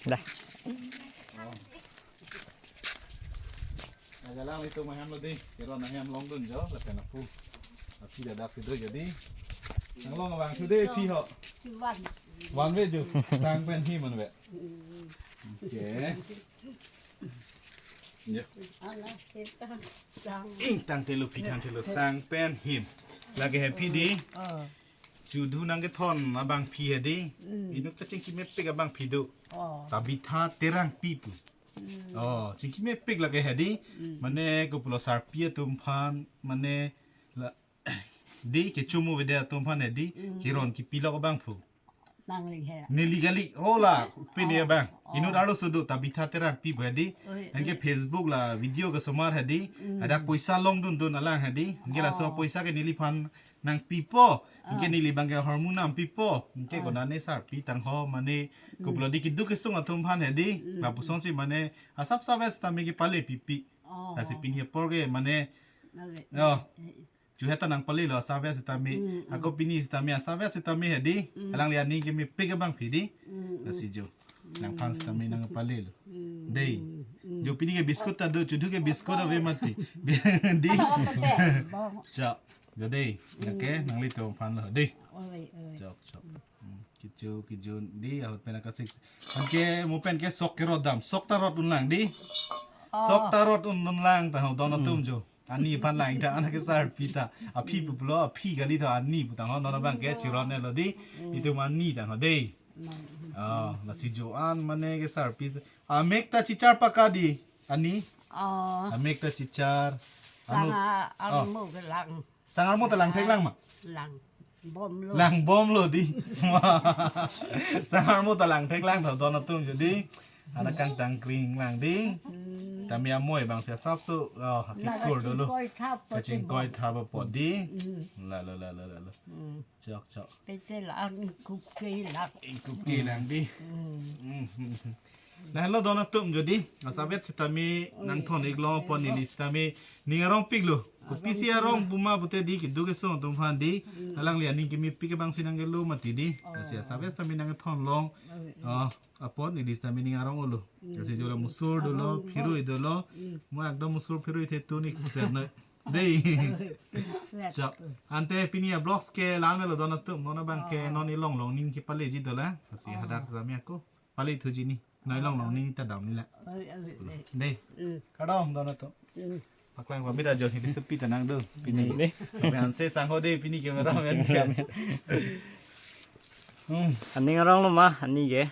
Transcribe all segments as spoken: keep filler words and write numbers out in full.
Dah. Ajalang itu maham lo dei. Kiro na hem longdun jo, lapen apu. Api dadak sido jadi. Nanglong abang sudah pi ho. Iwan. One way jo. Sang pen him one way. Okay. Ya. Anak kita sang. Ingtang telo pi tang telo sang pen him. Lake happy dei. Oh. Chudhu nangkethon abangpi hedi. Mm. Inut kachingki mepik abangpi do. Oh. Tabitha Terangpi pu. Mm. Oh, chingki mepik lake hedi. Mm. Mane kopulo sarpi atum aphan mane la dei kechomo vede atum aphan hedi. Mm. Kiron kipilok abangphu. Nangli he. Neli kali hola pini Oh, abang. oh. Inut arlo sudo Tabitha Terangpi pu hedi. Oi, Anke oi. Facebook la video kesomar hedi. Mm. Ada poisa longdundun alang hedi. Anke laso Oh. poisa ke neliphan nangpipo. Anke Ah. neli abangke hormu nangpipo. Anke Ah. konane sarpi tangho mane Mm. kopulo dei keduk kesung atum aphan hedi. Mm. Lapusonsi mane asap saves tame kepale pipi. Oh. Lasi pini apor ke mane Nangli. Oh. Chuheta nangpalelo saves tame. Mm, mm. Ako pini sitame asaves tame hedi. Mm. Alangli aning keme pik abangpi dei. Mm, mm. Lasi jo. Nangphan sitame nangpalelo. Mm, Dei. Mm, mm. Jo pini ke biscuit ta do, chudhu ke biscuit ave mati. Dei. Ano ang kape? Bong. Chok. Jo dei. Okay, nanglitum aphan lo dei. Oi, oi. Chok, chok. Hmm, kichu kijun dei ahut pen akasik. Anke mo pen ke sok kerodam. Sok ta rot unlang dei. Sok ta rot un unlang ta ho don atum jo. Ani aphan lang ta anak ke sarpi ta. Aphi pulo aphi kali ta ani pu tangho non abangke chiron lo dei. Itum ani tangho dei. Oh, lasi jo an mane ke sarpi. Amek ta chichar paka dei. Ani. Oh. Amek ta chichar. Anu. Sanga armo ke lang. Sang armo ta lang thek lang ma. Lang. Bom lo. Lang bom lo dei. Sang armo ta lang thek lang tho don atum jo dei. Anak kangtang kring lang dei. Mm. Tame amoi abang si asap so. Oh, Lang kikur dolo. Kachingkoi thap po. Kachingkoi thap po dei. Mm. Lalo lalo lalo. Mm. Chok chok. Pete lang kuke lang. Ingkup ke lang dei. Mm. Hmm, hmm, hmm. Lahelo don atum jo dei. Asavet sitame nangthon iklong apot neli sitame ning arong piklo. Kopisi arong puma pute dei keduk kesung atum aphan dei. Alangli aning keme pik abang si nangkelo mati dei. Lasi asavet sitame nangthon long. Oh, apot neli sitame ning arong olo. Lasi jo la musur dolo, phirui dolo. Mo ekdom musur phirui the tunik ser noi. Dei. Chok. Ante pini avlogs ke la-an lo don atum. Non abangke non ilong long ning kepaleji dolang. Lasi hadak sitame ako pale thuji ni. Non ilong long ning ta dam ni la. Oi, oi, oi. Dei. Mm. Kardom don atum. Mm. Paklang pamit ajo hi dei sepi ta nang do. Pini. Dei. Kami anse sangho dei pini cameraman ke. Hmm. Aning arong lo ma, ani ke.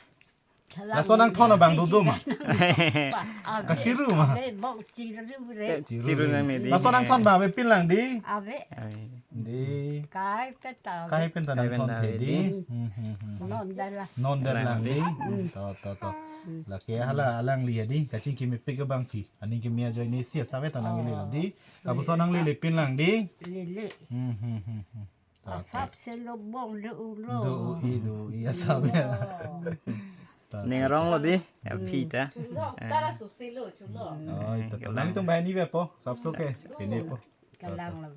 Laso nangthon abang do do ma. Ave, Kachiru ma. Ave, bong chiru re. Chiru nang ni dei. Laso nangthon abang avepin lang dei. Ave. Ai. Dei. Kai peta. Kai pen ta Kai pen nangthon ta the ave dei. dei. Hmm, hmm, hmm. Non dala. Non der lang dei. Hmm, to to to. Lake hala alangli ya dei. Kachingki mepik abangpi. Aning keme ajoine si asavet ta nanglelo dei. Lapuson nanglele pin lang dei. Lele. Hmm, hmm, hmm, hmm. To, to. Asap selo bong le ulo. Do i do i asavet. To, Ning to, arong to. Lo dei. Aphi ta. Chulo, tara susilo, chulo. Oi, to to. Nanglitum banghini vepo. Sapso ke. Pini po. Kalang lo.